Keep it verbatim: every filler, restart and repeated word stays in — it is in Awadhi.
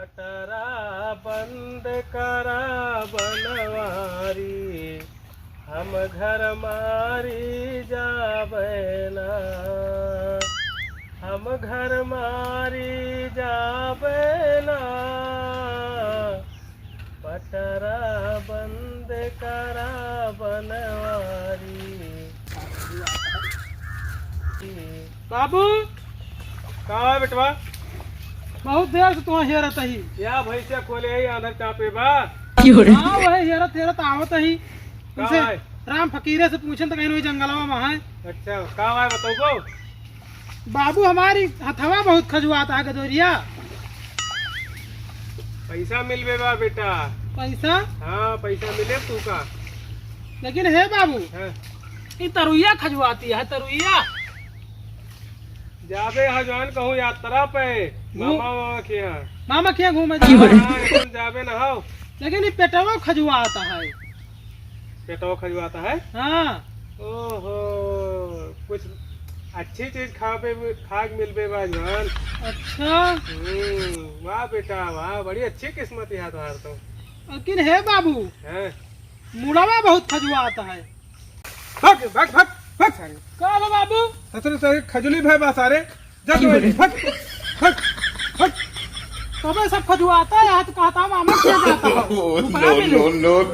पटरा बंद करा बनवारी, हम घर मारी जाबे ना, हम घर मारी जाबे ना। पटरा बंद करा बनवारी। बाबू। का है बेटवा? बहुत देर से तुहाँ हेरत ही। या भैंसिया खोले ही, आंधर चापे बा। हाँ, वही हेरत हेरत आवत ही। का उनसे है? राम फकीरे से पूछन त कहीं वही जंगलवा में है। अच्छा, का है बताओ? बाबू, हमारी हथवा बहुत खजुआत है गदोरिया। पैसा मिलबे बा बेटा। पैसा? हाँ, पैसा मिले तू का। लेकिन हे बाबू, हाँ। ई तरुइया खजुआती है, तरुइया। जाबे है जौन कहूँ यात्रा पे, घू- मामा, मामा के यहाँ। मामा के यहाँ घूमे हाँ, जाबे। हाँ, एकदम जाबे ना हो। लेकिन ई पेटवा खजुआता है। पेटवा खजुआता है? हाँ। ओहो, कुछ अच्छी चीज खाबे, खाक मिलबे बा जौन। अच्छा। हम्म, वाह बेटा, वाह, बड़ी अच्छी किस्मत है तुम्हार तो। लेकिन हे बाबू, हैं? मुड़वा बहुत खजुआत है। भाग, भाग, भाग, भाग सारे। का बा बाबू? ससुर सारे खजुली भय बा सारे। जा तू, भाग, भाग, भाग। तबे सब खजुआता है, यहाँ तो कहता मामा क्या जाता है। Oh, no, no, no, no।